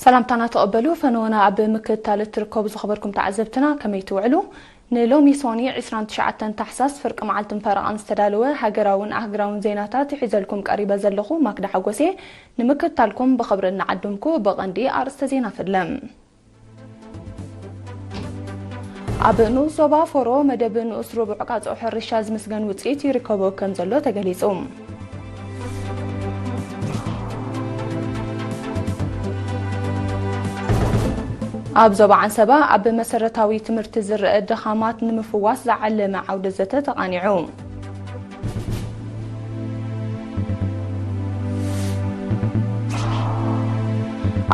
ሰላምታና ተቐበሉ። ፈነወና ኣብ ምክትታል እትርከቡ ዝኸበርኩም ተዓዘብትና ከመይ ትውዕሉ? ንሎሚ ሶኒ ዕስራን ትሽዓተን ታሕሳስ ፍርቂ መዓልትን ፈረቓን ዝተዳለወ ሃገራውን ኣህግራውን ዜናታት ሒዘልኩም ቀሪበ ዘለኹ ማክዳ ሓጎሴ። ንምክትታልኩም ብኽብሪ እናዓደምኩ ብቐንዲ ኣርእስተ ዜና ፈድለም። ኣብ ንኡስ ዞባ ፎሮ መደብ ንኡስ ርቡዕ ቃጽኦ ሕርሻ ዝምስገን ውጽኢት ይርከቦ ከም ዘሎ ተገሊጹ። ኣብ ዞባ ዓንሰባ ኣብ መሰረታዊ ትምህርቲ ዝረአ ድኻማት ንምፍዋስ ዝዓለመ ዓውደ ዘተ ተቓኒዑ።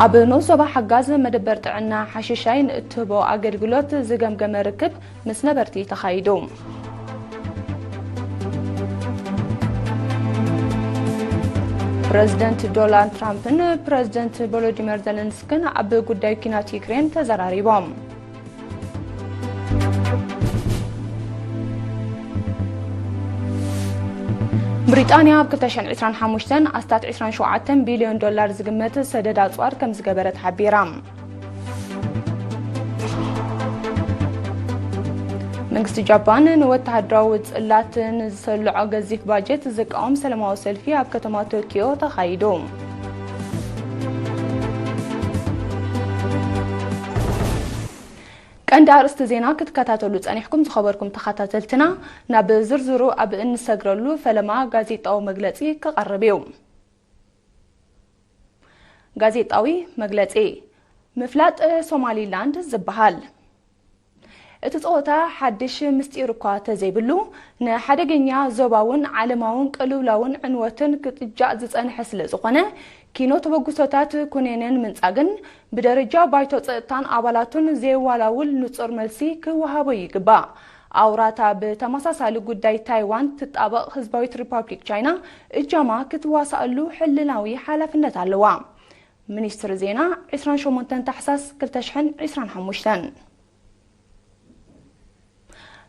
ኣብ ንኡስ ዞባ ሓጋዝ መደበር ጥዕና ሓሽሻይ ንእትህቦ ኣገልግሎት ዝገምገመ ርክብ ምስ ነበርቲ ተኻይዱ። ፕረዚደንት ዶናልድ ትራምፕን ፕረዚደንት ቮሎዲመር ዘለንስክን ኣብ ጉዳይ ኲናት ዩክሬን ተዘራሪቦም። ብሪጣንያ ኣብ ክልተ ሽሕን ዕስራን ሓሙሽተን ኣስታት ዕስራን ሸውዓተን ቢልዮን ዶላር ዝግመት ሰደድ ኣጽዋር ከም ዝገበረት ሓቢራ። መንግስቲ ጃፓን ንወተሃደራዊ ጽላት ንዝሰልዖ ገዚፍ ባጀት ዝቃወም ሰላማዊ ሰልፊ ኣብ ከተማ ቶኪዮ ተኻይዱ። ቀንዲ ኣርእስቲ ዜና ክትከታተሉ ጸኒሕኩም ዝኸበርኩም ተኸታተልትና፣ ናብ ዝርዝሩ ኣብ እንሰግረሉ ፈለማ ጋዜጣዊ መግለጺ ክቐርብ እዩ። ጋዜጣዊ መግለጺ። ምፍላጥ ሶማሊላንድ ዝበሃል። እቲ ጸወታ ሓድሽ ምስጢር እኳ ተዘይብሉ፣ ንሓደገኛ ዞባውን ዓለማውን ቅልውላውን ዕንወትን ክጥጃእ ዝጸንሐ ስለ ዝኾነ፣ ኪኖ ተበግሶታት ኩነኔን ምንጻግን ብደረጃ ባይቶ ጸጥታን ኣባላቱን ዘየዋላውል ንጹር መልሲ ክወሃቦ ይግባእ። ኣውራታ ብተመሳሳሊ ጉዳይ ታይዋን ትጣበቕ ህዝባዊት ሪፓብሊክ ቻይና እጃማ ክትዋሳኣሉ ሕልናዊ ሓላፍነት ኣለዋ። ሚኒስትሪ ዜና፣ ዕስራን ሸሞንተን ታሕሳስ ክልተ ሽሕን ዕስራን ሓሙሽተን።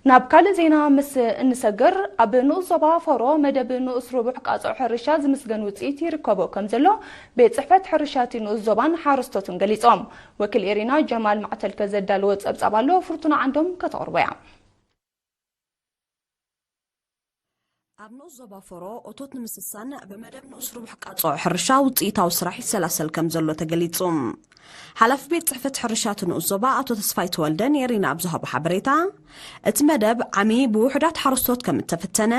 ናብ ካልእ ዜና ምስ እንሰግር፣ ኣብ ንኡስ ዞባ ፎሮ መደብ ንኡስ ርቡሕ ቃጽኦ ሕርሻ ዝምስገን ውጽኢት ይርከቦ ከም ዘሎ ቤት ጽሕፈት ሕርሻ እቲ ንኡስ ዞባን ሓረስቶትን ገሊጾም። ወኪል ኤሪና ጀማል ማዕተልከ ዘዳለዎ ጸብጻብ ኣሎ፣ ፍርቱና ዓንዶም ከተቕርቦ እያ። ኣብ ንኡስ ዞባ ፎሮ እቶት ንምስሳን ብመደብ ንኡስ ርቡሕ ቃጽኦ ሕርሻ ውጽኢታዊ ስራሕ ይሰላሰል ከም ዘሎ ተገሊጹ። ሓላፊ ቤት ጽሕፈት ሕርሻ እቲ ንኡስ ዞባ ኣቶ ተስፋይ ተወልደ ንኤሪና ኣብ ዝሃቦ ሓበሬታ፣ እቲ መደብ ዓሚ ብውሑዳት ሓረስቶት ከም እተፈተነ፣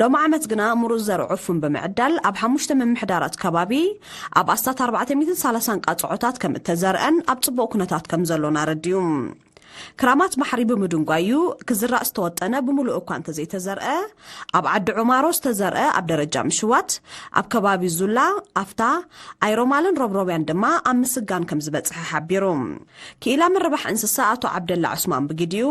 ሎሚ ዓመት ግና ምሩጽ ዘርኡ ዕፉን ብምዕዳል ኣብ ሓሙሽተ ምምሕዳራት ከባቢ ኣብ ኣስታት ኣርባዕተ ሚእትን ሰላሳን ቃጽዖታት ከም እተዘርአን ኣብ ጽቡቕ ኩነታት ከም ዘሎን ኣረዲኡ። ክራማት ባሕሪ ብምድንጓዩ ክዝራእ ዝተወጠነ ብምሉኡ እኳ እንተዘይተዘርአ፣ ኣብ ዓዲ ዑማሮ ዝተዘርአ ኣብ ደረጃ ምሽዋት፣ ኣብ ከባቢ ዙላ፣ ኣፍታ፣ ኣይሮማልን ሮብሮብያን ድማ ኣብ ምስጋን ከም ዝበጽሐ ሓቢሩ። ክኢላ ምርባሕ እንስሳ ኣቶ ዓብደላ ዑስማን ብግዲኡ፣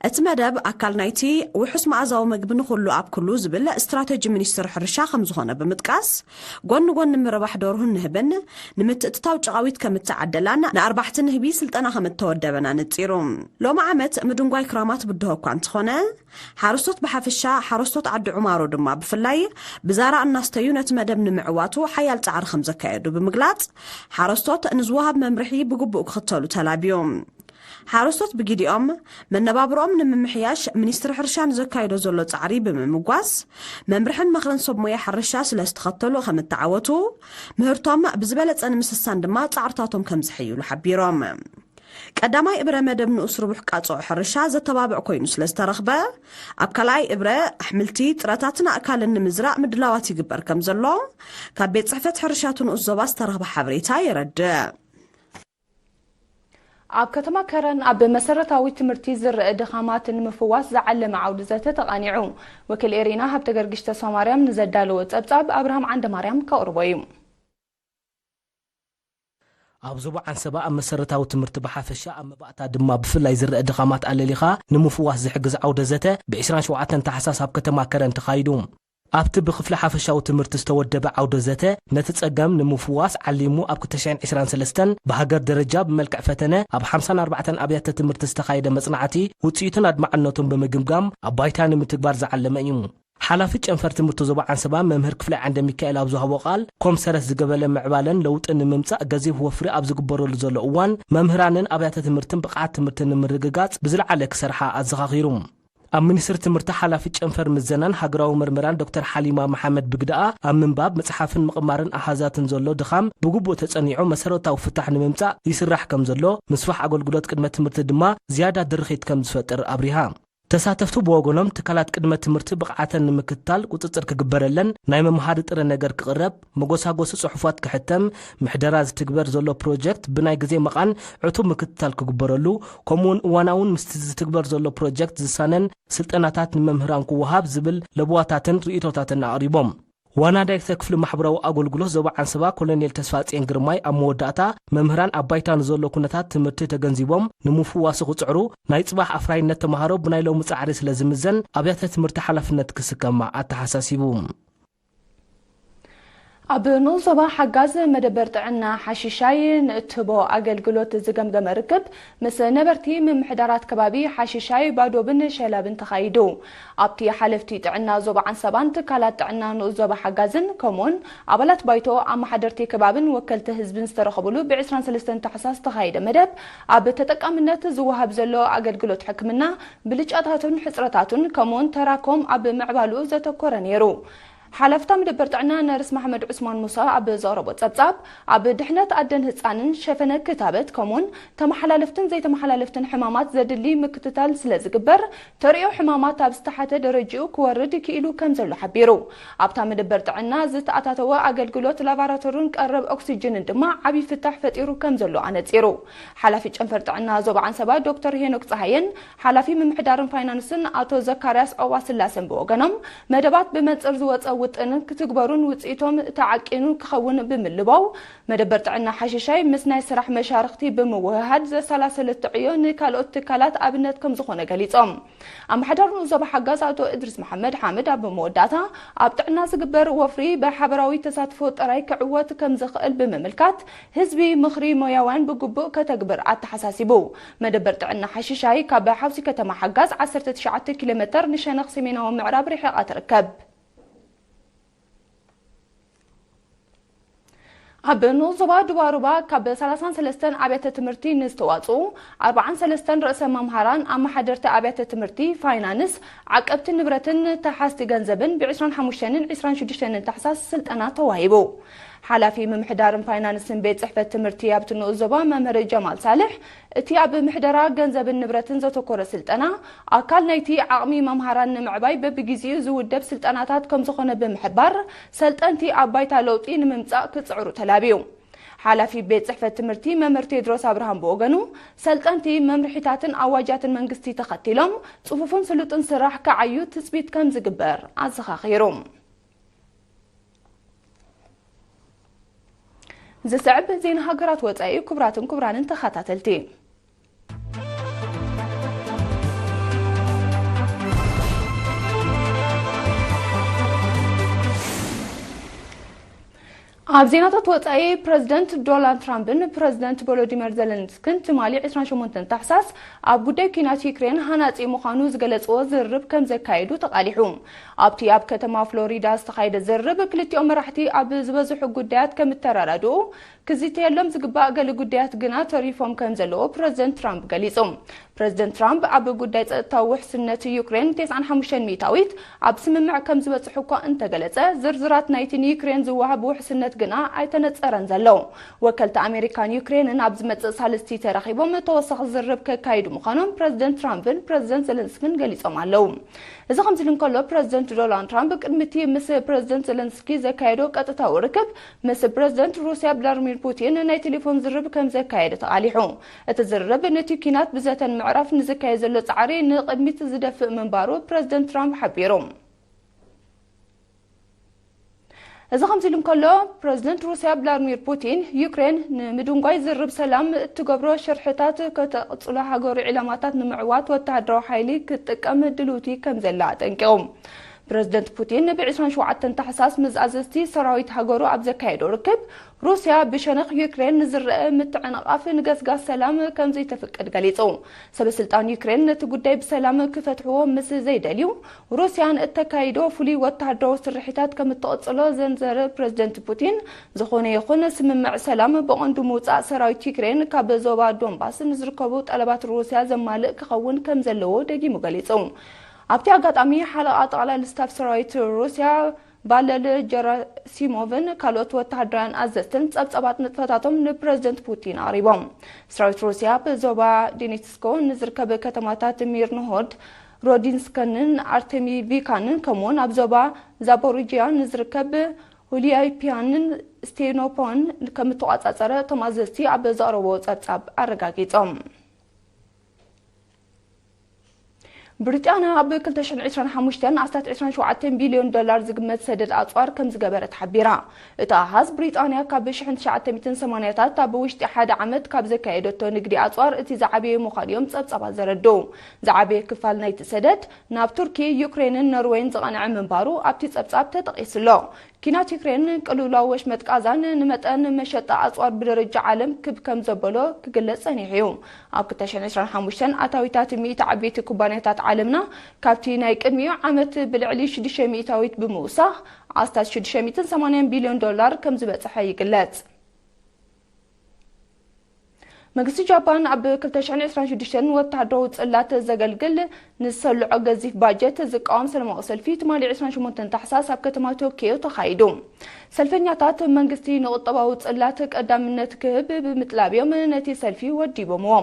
እቲ መደብ ኣካል ናይቲ ውሑስ መኣዛዊ መግቢ ንኹሉ ኣብ ኩሉ ዝብል ስትራተጂ ሚኒስትሪ ሕርሻ ከም ዝኾነ ብምጥቃስ፣ ጎኒ ጎኒ ምርባሕ ደርሁን ንህብን ንምትእትታው ጨቓዊት ከም እተዓደላን ንኣርባሕቲ ንህቢ ስልጠና ከም እተወደበን ኣነጺሩ። ሎሚ ዓመት ምድንጓይ ክራማት ብድሆ እኳ እንተኾነ፣ ሓረስቶት ብሓፈሻ፣ ሓረስቶት ዓዲ ዑማሮ ድማ ብፍላይ ብዛራ እናስተዩ ነቲ መደብ ንምዕዋቱ ሓያል ጻዕሪ ከም ዘካየዱ ብምግላጽ፣ ሓረስቶት ንዝወሃብ መምርሒ ብግቡእ ክኽተሉ ተላብዩ። ሓረስቶት ብግዲኦም፣ መነባብሮኦም ንምምሕያሽ ሚኒስትሪ ሕርሻ ንዘካይዶ ዘሎ ጻዕሪ ብምምጓስ፣ መምርሕን ምኽርን ሰብ ሞያ ሕርሻ ስለ ዝተኸተሉ ከም እተዓወቱ፣ ምህርቶም ብዝበለጸ ንምስሳን ድማ ጻዕርታቶም ከም ዝሕይሉ ሓቢሮም። ቀዳማይ እብረ መደብ ንኡስ ርቡሕ ቃጽኦ ሕርሻ ዘተባብዕ ኮይኑ ስለ ዝተረኽበ፣ ኣብ ካልኣይ እብረ ኣሕምልቲ፣ ጥረታትን ኣእካልን ንምዝራእ ምድላዋት ይግበር ከም ዘሎ ካብ ቤት ጽሕፈት ሕርሻ እቲ ንኡስ ዞባ ዝተረኽበ ሓበሬታ የረድእ። ኣብ ከተማ ከረን ኣብ መሰረታዊ ትምህርቲ ዝረአ ድኻማት ንምፍዋስ ዝዓለመ ዓውዲ ዘተ ተቓኒዑ። ወኪል ኤሪና ሃብተ ገርግሽ ተስፋማርያም ንዘዳለዎ ጸብጻብ ኣብርሃም ዓንደማርያም ከቕርቦ እዩ። ኣብ ዞባ ዓንሰባ ኣብ መሰረታዊ ትምህርቲ ብሓፈሻ ኣብ መባእታ ድማ ብፍላይ ዝረአ ድኻማት ኣለሊኻ ንምፍዋስ ዝሕግዝ ዓውደ ዘተ ብ ዕስራን ሸውዓተን ታሕሳስ ኣብ ከተማ ከረን ተኻይዱ። ኣብቲ ብክፍሊ ሓፈሻዊ ትምህርቲ ዝተወደበ ዓውደ ዘተ፣ ነቲ ጸገም ንምፍዋስ ዓሊሙ ኣብ ክልተ ሽሕን ዕስራን ሰለስተን ብሃገር ደረጃ ብመልክዕ ፈተነ ኣብ ሓምሳን ኣርባዕተን ኣብያተ ትምህርቲ ዝተኻየደ መጽናዕቲ ውጽኢቱን ኣድማዕነቱን ብምግምጋም ኣብ ባይታ ንምትግባር ዝዓለመ እዩ። ሓላፊ ጨንፈር ትምህርቲ ዞባ ዓንሰባ መምህር ክፍለ ዓንደ ሚካኤል ኣብ ዝሃቦ ቃል፣ ኮም ሰረት ዝገበለ ምዕባለን ለውጥን ንምምጻእ ገዚፍ ወፍሪ ኣብ ዝግበረሉ ዘሎ እዋን፣ መምህራንን ኣብያተ ትምህርትን ብቕዓት ትምህርቲ ንምርግጋጽ ብዝለዓለ ክሰርሓ ኣዘኻኺሩ። ኣብ ሚኒስትሪ ትምህርቲ ሓላፊ ጨንፈር ምዘናን ሃገራዊ ምርምራን ዶክተር ሓሊማ መሓመድ ብግደኣ፣ ኣብ ምንባብ፣ ምጽሓፍን ምቕማርን ኣሃዛትን ዘሎ ድኻም ብግቡእ ተጸኒዑ መሰረታዊ ፍታሕ ንምምጻእ ይስራሕ ከም ዘሎ፣ ምስፋሕ ኣገልግሎት ቅድመ ትምህርቲ ድማ ዝያዳ ድርኺት ከም ዝፈጥር ኣብሪሃ። ተሳተፍቲ ብወገኖም፣ ትካላት ቅድመ ትምህርቲ ብቕዓተን ንምክትታል ቁጽጽር ክግበረለን፣ ናይ መምሃሪ ጥረ ነገር ክቕረብ፣ መጎሳጎሲ ጽሑፋት ክሕተም፣ ምሕደራ ዝትግበር ዘሎ ፕሮጀክት ብናይ ግዜ መቓን ዕቱብ ምክትታል ክግበረሉ፣ ከምኡውን እዋናውን ምስቲ ዝትግበር ዘሎ ፕሮጀክት ዝሳነን ስልጠናታት ንመምህራን ክወሃብ ዝብል ለበዋታትን ርእይቶታትን ኣቕሪቦም። ዋና ዳይሬክተር ክፍሊ ማሕበራዊ ኣገልግሎት ዞባ ዓንሰባ ኮሎኔል ተስፋጽዮን ግርማይ ኣብ መወዳእታ፣ መምህራን ኣብ ባይታ ንዘሎ ኩነታት ትምህርቲ ተገንዚቦም ንምፍዋሱ ክጽዕሩ፣ ናይ ጽባሕ ኣፍራይነት ተምሃሮ ብናይ ሎሚ ጻዕሪ ስለ ዝምዘን ኣብያተ ትምህርቲ ሓላፍነት ክስከማ ኣተሓሳሲቡ። ኣብ ንኡስ ዞባ ሓጋዝ መደበር ጥዕና ሓሺሻይ ንእትህቦ ኣገልግሎት ዝገምገመ ርክብ ምስ ነበርቲ ምምሕዳራት ከባቢ ሓሺሻይ፣ ባዶብን ሸላብን ተኻይዱ። ኣብቲ ሓለፍቲ ጥዕና ዞባ ዓንሰባን ትካላት ጥዕና ንኡስ ዞባ ሓጋዝን ከምኡውን ኣባላት ባይቶ ኣመሓደርቲ ከባብን ወከልቲ ህዝብን ዝተረኸብሉ ብ ዕስራን ሰለስተን ታሕሳስ ዝተኻየደ መደብ ኣብ ተጠቃምነት ዝወሃብ ዘሎ ኣገልግሎት ሕክምና ብልጫታቱን ሕጽረታቱን ከምኡውን ተራኮም ኣብ ምዕባሉ ዘተኮረ ነይሩ። ሓላፍታ መደበር ጥዕና ነርስ መሓመድ ዑስማን ሙሳ ኣብ ዘቕረቦ ጸብጻብ፣ ኣብ ድሕነት ኣደን ህጻንን ሸፈነ ክታበት ከምኡውን ተመሓላለፍትን ዘይተመሓላለፍትን ሕማማት ዘድሊ ምክትታል ስለ ዝግበር፣ ተርእዮ ሕማማት ኣብ ዝተሓተ ደረጃኡ ክወርድ ክኢሉ ከም ዘሎ ሓቢሩ። ኣብታ መደበር ጥዕና ዝተኣታተወ ኣገልግሎት ላቦራቶርን ቀረብ ኦክሲጅንን ድማ ዓቢ ፍታሕ ፈጢሩ ከም ዘሎ ኣነጺሩ። ሓላፊ ጨንፈር ጥዕና ዞባ ዓንሰባ ዶክተር ሄኖክ ጸሃየን ሓላፊ ምምሕዳርን ፋይናንስን ኣቶ ዘካርያስ ዖባ ስላሰን ብወገኖም፣ መደባት ብመንጽር ዝወጸ ውጥን ክትግበሩን ውጽኢቶም ተዓቂኑ ክኸውን ብምልባው፣ መደበር ጥዕና ሓሽሻይ ምስ ናይ ስራሕ መሻርኽቲ ብምውህሃድ ዘሰላሰለቶ ዕዮ ንካልኦት ትካላት ኣብነት ከም ዝኾነ ገሊጾም። ኣመሓዳሪ ንኡስ ዞባ ሓጋዝ ኣቶ እድሪስ መሓመድ ሓምድ ኣብ መወዳእታ፣ ኣብ ጥዕና ዝግበር ወፍሪ ብሓበራዊ ተሳትፎ ጥራይ ክዕወት ከም ዝኽእል ብምምልካት፣ ህዝቢ ምኽሪ ሞያውያን ብግቡእ ከተግብር ኣተሓሳሲቡ። መደበር ጥዕና ሓሽሻይ ካብ ሓውሲ ከተማ ሓጋዝ ዓሰርተ ትሽዓተ ኪሎ ሜተር ንሸነኽ ሰሜናዊ ምዕራብ ርሒቓ ትርከብ። ኣብ ንኡስ ዞባ ዱባሩባ ካብ ሰላሳን ሰለስተን ኣብያተ ትምህርቲ ንዝተዋጽኡ ኣርባዓን ሰለስተን ርእሰ መምሃራን ኣመሓደርቲ ኣብያተ ትምህርቲ፣ ፋይናንስ፣ ዓቀብቲ ንብረትን ተሓዝቲ ገንዘብን ብ ዕስራን ሓሙሽተን ዕስራን ሽዱሽተን ታሕሳስ ስልጠና ተዋሂቡ። ሓላፊ ምምሕዳርን ፋይናንስን ቤት ጽሕፈት ትምህርቲ ኣብቲ ንኡስ ዞባ መምህር ጀማል ሳልሕ፣ እቲ ኣብ ምሕደራ ገንዘብን ንብረትን ዘተኮረ ስልጠና፣ ኣካል ናይቲ ዓቕሚ መምሃራን ንምዕባይ በብግዜኡ ዝውደብ ስልጠናታት ከም ዝኾነ ብምሕባር፣ ሰልጠንቲ ኣብ ባይታ ለውጢ ንምምጻእ ክጽዕሩ ተላብዩ። ሓላፊ ቤት ጽሕፈት ትምህርቲ መምህር ቴድሮስ ኣብርሃም ብወገኑ፣ ሰልጠንቲ መምርሒታትን ኣዋጃትን መንግስቲ ተኸቲሎም፣ ጽፉፍን ስሉጥን ስራሕ ክዓዩ ትጽቢት ከም ዝግበር ኣዘኻኺሩ። ዝስዕብ ዜና ሃገራት ወጻኢ። ክቡራትን ክቡራንን ተኸታተልቲ፣ ኣብ ዜናታት ወጻኢ፣ ፕረዚደንት ዶናልድ ትራምፕን ፕረዚደንት ቮሎዲሚር ዘለንስክን ትማሊ ዕስራን ሸሞንተን ታሕሳስ ኣብ ጉዳይ ኲናት ዩክሬን ሃናጺ ምዃኑ ዝገለጽዎ ዝርርብ ከም ዘካየዱ ተቓሊሑ። ኣብቲ ኣብ ከተማ ፍሎሪዳ ዝተኻየደ ዝርርብ፣ ክልቲኦም መራሕቲ ኣብ ዝበዝሑ ጉዳያት ከም እተረዳድኡ፣ ክዝተየሎም ዝግባእ ገለ ጉዳያት ግና ተሪፎም ከም ዘለዉ ፕረዚደንት ትራምፕ ገሊጹ። ፕረዚደንት ትራምፕ ኣብ ጉዳይ ጸጥታዊ ውሕስነት ዩክሬን ተስዓን ሓሙሽተን ሚእታዊት ኣብ ስምምዕ ከም ዝበጽሑ እኳ እንተገለጸ፣ ዝርዝራት ናይቲ ንዩክሬን ዝወሃብ ውሕስነት ግና ኣይተነጸረን ዘሎ። ወከልቲ ኣሜሪካን ዩክሬንን ኣብ ዝመጽእ ሳልስቲ ተራኺቦም ተወሳኺ ዝርርብ ከካይዱ ምዃኖም ፕረዚደንት ትራምፕን ፕረዚደንት ዘለንስኪን ገሊጾም ኣለዉ። እዚ ከምዚ ኢሉ እንከሎ፣ ፕረዚደንት ዶናልድ ትራምፕ ቅድሚ እቲ ምስ ፕረዚደንት ዘለንስኪ ዘካየዶ ቀጥታዊ ርክብ፣ ምስ ፕረዚደንት ሩስያ ቭላድሚር ፑቲን ናይ ቴሌፎን ዝርርብ ከም ዘካየደ ተቓሊሑ። እቲ ዝርርብ፣ ነቲ ኲናት ብዘተን ምዕራፍ ንዝካየድ ዘሎ ጻዕሪ ንቕድሚት ዝደፍእ ምንባሩ ፕረዚደንት ትራምፕ ሓቢሩ። እዚ ከምዚ ኢሉ እንከሎ፣ ፕረዚደንት ሩስያ ቭላድሚር ፑቲን፣ ዩክሬን ንምድንጓይ ዝርርብ ሰላም እትገብሮ ሽርሕታት ከተቕጽሎ ሃገሩ ዒላማታት ንምዕዋት ወተሃደራዊ ሓይሊ ክትጥቀም ድልውቲ ከም ዘላ ኣጠንቂቑ። ፕረዚደንት ፑቲን ብ ዕስራን ሸውዓተን ታሕሳስ ምስ ኣዘዝቲ ሰራዊት ሃገሩ ኣብ ዘካየዶ ርክብ፣ ሩስያ ብሸነኽ ዩክሬን ንዝረአ ምትዕንቓፍ ንገስጋስ ሰላም ከም ዘይተፍቅድ ገሊጹ። ሰበ ስልጣን ዩክሬን ነቲ ጉዳይ ብሰላም ክፈትሕዎ ምስ ዘይደልዩ፣ ሩስያ ንእተካይዶ ፍሉይ ወተሃደራዊ ስርሒታት ከም እትቕጽሎ ዘንዘረ ፕረዚደንት ፑቲን፣ ዝኾነ ይኹን ስምምዕ ሰላም ብቐንዱ ምውጻእ ሰራዊት ዩክሬን ካብ ዞባ ዶንባስ ንዝርከቡ ጠለባት ሩስያ ዘማልእ ክኸውን ከም ዘለዎ ደጊሙ ገሊጹ። ኣብቲ ኣጋጣሚ ሓለቓ ጠቕላሊ ስታፍ ሰራዊት ሩስያ ቫለሪ ጀራሲሞቭን ካልኦት ወተሃደራውያን ኣዘዝትን ጸብጻባት ንጥፈታቶም ንፕረዚደንት ፑቲን ኣቕሪቦም። ሰራዊት ሩስያ ብዞባ ዶኔትስኮ ንዝርከብ ከተማታት ሚርኖሆድ፣ ሮዲንስከንን ኣርቴሚቪካንን ከምኡውን ኣብ ዞባ ዛፖሪጂያ ንዝርከብ ሁሊያይፒያንን ስቴኖፖን ከም እተቋጻጸረ እቶም ኣዘዝቲ ኣብ ዘቕረቦ ጸብጻብ ኣረጋጊጾም። ብሪጣንያ ኣብ ክልተ ሽሕን ዕስራን ሓሙሽተን ኣስታት ዕስራን ሸውዓተን ቢልዮን ዶላር ዝግመት ሰደድ ኣጽዋር ከም ዝገበረት ሓቢራ። እቲ ኣሃዝ ብሪጣንያ ካብ ሽሕን ትሽዓተ ሚእትን ሰማንያታት ኣብ ውሽጢ ሓደ ዓመት ካብ ዘካየደቶ ንግዲ ኣጽዋር እቲ ዝዓበየ ምዃኑ እዮም ጸብጻባት ዘረድኡ። ዝዓበየ ክፋል ናይቲ ሰደድ ናብ ቱርኪ፣ ዩክሬንን ኖርዌይን ዝቐንዐ ምንባሩ ኣብቲ ጸብጻብ ተጠቒሱ ኣሎ። ኲናት ዩክሬን ቅልውላው ወሽመጥ ቃዛን ንመጠን መሸጣ ኣጽዋር ብደረጃ ዓለም ክብ ከም ዘበሎ ክግለጽ ጸኒሑ እዩ። ኣብ ክልተ ሽሕን ዕስራን ሓሙሽተን ኣታዊታት ሚእቲ ዓበይቲ ኩባንያታት ዓለምና ካብቲ ናይ ቅድሚኡ ዓመት ብልዕሊ ሽዱሽተ ሚእታዊት ብምውሳኽ ኣስታት ሽዱሽተ ሚእትን ሰማንያን ቢልዮን ዶላር ከም ዝበጽሐ ይግለጽ። መንግስቲ ጃፓን ኣብ ክልተ ሽሕን ዕስራን ሽዱሽተን ወተሃደራዊ ጽላት ዘገልግል ንዝሰልዖ ገዚፍ ባጀት ዝቃወም ሰላማዊ ሰልፊ ትማሊ ዕስራን ሸሞንተን ታሕሳስ ኣብ ከተማ ቶኪዮ ተኻይዱ። ሰልፈኛታት መንግስቲ ንቁጠባዊ ጽላት ቀዳምነት ክህብ ብምጥላብ እዮም ነቲ ሰልፊ ወዲቦምዎ።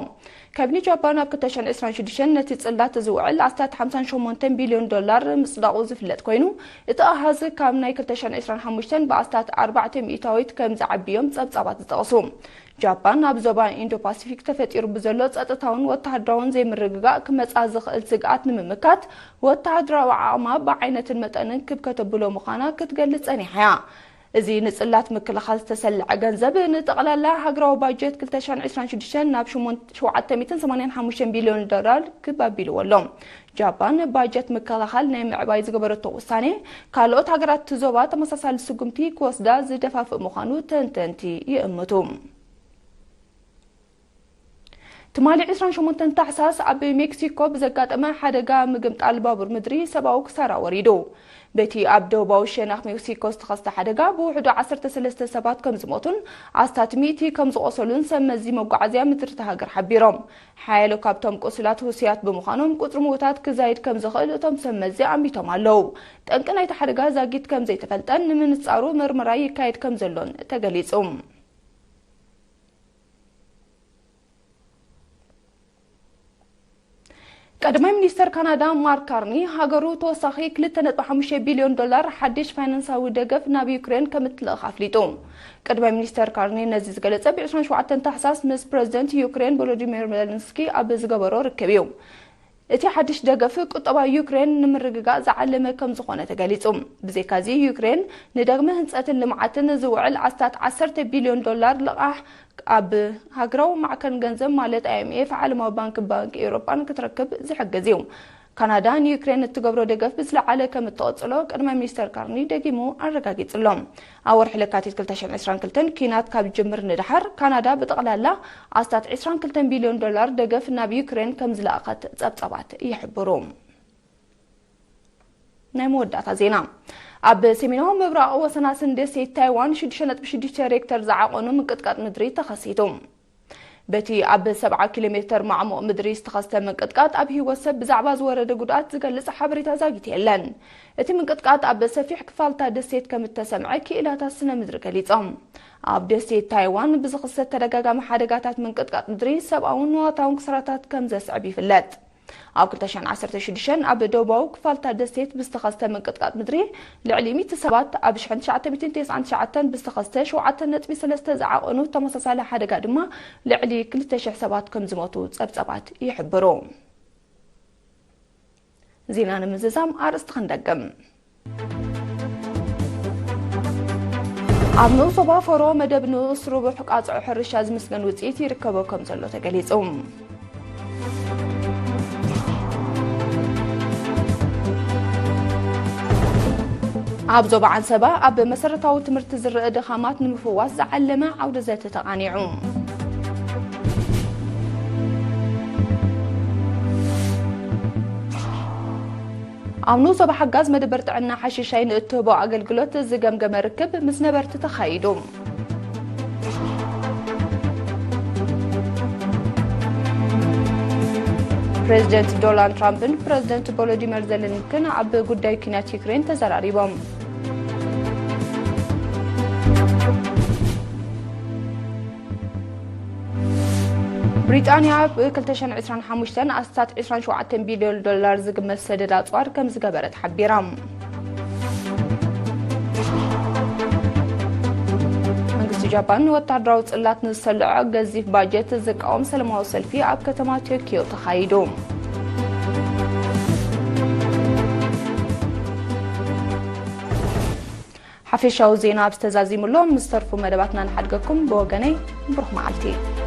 ካቢኔ ጃፓን ኣብ ክልተ ሽሕን ዕስራን ሽዱሽተን ነቲ ጽላት ዝውዕል ኣስታት ሓምሳን ሸሞንተን ቢልዮን ዶላር ምጽዳቑ ዝፍለጥ ኮይኑ፣ እቲ ኣሃዝ ካብ ናይ ክልተ ሽሕን ዕስራን ሓሙሽተን ብኣስታት ኣርባዕተ ሚእታዊት ከም ዝዓቢ እዮም ጸብጻባት ዝጠቕሱ። ጃፓን ኣብ ዞባ ኢንዶ ፓሲፊክ ተፈጢሩ ብዘሎ ጸጥታውን ወተሃደራውን ዘይምርግጋእ ክመጻ ዝኽእል ስግኣት ንምምካት ወተሃደራዊ ዓቕማ ብዓይነትን መጠንን ክብ ከተብሎ ምዃና ክትገልጽ ጸኒሓ እያ። እዚ ንጽላት ምክልኻል ዝተሰልዐ ገንዘብ ንጠቕላላ ሃገራዊ ባጀት ክልተ ሽሕን ዕስራን ሽዱሽተን ናብ ሸሞንተ ሸውዓተ ሚእትን ሰማንያን ሓሙሽተን ቢልዮን ዶላር ክብ ኣቢልዎ ኣሎ። ጃፓን ባጀት ምክልኻል ናይ ምዕባይ ዝገበረቶ ውሳኔ፣ ካልኦት ሃገራት እቲ ዞባ ተመሳሳሊ ስጉምቲ ክወስዳ ዝደፋፍእ ምዃኑ ተንተንቲ ይእምቱ። ትማሊ ዕስራን ሸሞንተን ታሕሳስ ኣብ ሜክሲኮ ብዘጋጠመ ሓደጋ ምግምጣል ባቡር ምድሪ ሰብኣዊ ክሳራ ወሪዱ። በቲ ኣብ ደቡባዊ ሸነኽ ሜክሲኮ ዝተኸስተ ሓደጋ ብውሕዱ ዓሰርተ ሰለስተ ሰባት ከም ዝሞቱን ኣስታት ሚእቲ ከም ዝቖሰሉን ሰብ መዚ መጓዓዝያ ምድሪ እታ ሃገር ሓቢሮም። ሓያሎ ካብቶም ቁስላት ህሱያት ብምዃኖም ቁጽሪ ምዉታት ክዛይድ ከም ዝኽእል እቶም ሰብ መዚ ኣሚቶም ኣለዉ። ጠንቂ ናይቲ ሓደጋ ዛጊት ከም ዘይተፈልጠን ንምንጻሩ ምርመራ ይካየድ ከም ዘሎን ተገሊጹ። ቀዳማይ ሚኒስተር ካናዳ ማርክ ካርኒ፣ ሃገሩ ተወሳኺ ክልተ ነጥቢ ሓሙሽተ ቢልዮን ዶላር ሓድሽ ፋይናንሳዊ ደገፍ ናብ ዩክሬን ከም እትልእኽ ኣፍሊጡ። ቀዳማይ ሚኒስተር ካርኒ ነዚ ዝገለጸ ብ ዕስራን ሸውዓተን ታሕሳስ ምስ ፕረዚደንት ዩክሬን ቮሎዲሚር ዜለንስኪ ኣብ ዝገበሮ ርክብ እዩ። እቲ ሓድሽ ደገፍ ቁጠባ ዩክሬን ንምርግጋእ ዝዓለመ ከም ዝኾነ ተገሊጹ። ብዘይካዚ፣ ዩክሬን ንዳግመ ህንጸትን ልምዓትን ዝውዕል ኣስታት ዓሰርተ ቢልዮን ዶላር ልቓሕ ኣብ ሃገራዊ ማዕከን ገንዘብ ማለት ኣይ ኤም ኤፍ፣ ዓለማዊ ባንክ፣ ባንክ ኤውሮጳን ክትረክብ ዝሕግዝ እዩ። ካናዳ ንዩክሬን እትገብሮ ደገፍ ብዝለዓለ ከም እትቕጽሎ ቀዳማይ ሚኒስተር ካርኒ ደጊሙ ኣረጋጊጹ ኣሎ። ኣብ ወርሒ ለካቲት ክልተ ሽሕን ዕስራን ክልተን ኲናት ካብ ዝጅምር ንደሓር፣ ካናዳ ብጠቕላላ ኣስታት ዕስራን ክልተን ቢልዮን ዶላር ደገፍ ናብ ዩክሬን ከም ዝለኣኸት ጸብጻባት ይሕብሩ። ናይ መወዳእታ ዜና። ኣብ ሰሜናዊ ምብራቕ ወሰናስን ደሴት ታይዋን ሽዱሽተ ነጥቢ ሽዱሽተ ሬክተር ዝዓቐኑ ምንቅጥቃጥ ምድሪ ተኸሲቱ። በቲ ኣብ ሰብዓ ኪሎ ሜተር ማዕሙቕ ምድሪ ዝተኸስተ ምንቅጥቃጥ ኣብ ህይወት ሰብ ብዛዕባ ዝወረደ ጉድኣት ዝገልጽ ሓበሬታ ዛጊት የለን። እቲ ምንቅጥቃጥ ኣብ ሰፊሕ ክፋልታ ደሴት ከም እተሰምዐ ክኢላታት ስነ ምድሪ ገሊጾም። ኣብ ደሴት ታይዋን ብዝኽሰት ተደጋጋሚ ሓደጋታት ምንቅጥቃጥ ምድሪ ሰብኣውን ንዋታውን ክስራታት ከም ዘስዕብ ይፍለጥ። ኣብ ክልተ ሽሕን ዓሰርተ ሽዱሽተን ኣብ ደቡባዊ ክፋልታ ደሴት ብዝተኸስተ ምንቅጥቃጥ ምድሪ ልዕሊ ሚእቲ ሰባት፣ ኣብ ሽሕን ትሽዓተ ሚእትን ተስዓን ትሽዓተን ብዝተኸስተ ሸውዓተ ነጥቢ ሰለስተ ዝዓቐኑ ተመሳሳሊ ሓደጋ ድማ ልዕሊ ክልተ ሽሕ ሰባት ከም ዝሞቱ ጸብጸባት ይሕብሩ። ዜና ንምዝዛም ኣርእስቲ ክንደግም። ኣብ ንኡስ ዞባ ፈሮ መደብ ንኡስ ርቡሕ ቃጽዖ ሕርሻ ዝምስገን ውጽኢት ይርከቦ ከም ዘሎ ተገሊጹ። ኣብ ዞባ ዓንሰባ ኣብ መሰረታዊ ትምህርቲ ዝረአ ድኻማት ንምፍዋስ ዝዓለመ ዓውደ ዘተ ተቓኒዑ። ኣብ ንኡስ ዞባ ሓጋዝ መደበር ጥዕና ሓሽሻይ ንእትህቦ ኣገልግሎት ዝገምገመ ርክብ ምስ ነበርቲ ተኻይዱ። ፕሬዚደንት ዶናልድ ትራምፕን ፕሬዚደንት ቮሎዲመር ዘለንስክን ኣብ ጉዳይ ኲናት ዩክሬን ተዘራሪቦም። ብሪጣንያ ብ ክልተ ሽሕን ዕስራን ሓሙሽተን ኣስታት ዕስራን ሸውዓተን ቢልዮን ዶላር ዝግመት ሰደድ ኣፅዋር ከም ዝገበረት ሓቢራ። መንግስቲ ጃፓን ንወታደራዊ ጽላት ንዝሰልዖ ገዚፍ ባጀት ዝቃወም ሰላማዊ ሰልፊ ኣብ ከተማ ቶኪዮ ተኻይዱ። ሓፈሻዊ ዜና ኣብ ዝተዛዚሙሎ ምስ ተርፉ መደባትና ንሓድገኩም። ብወገነይ ብሩኽ መዓልቲ።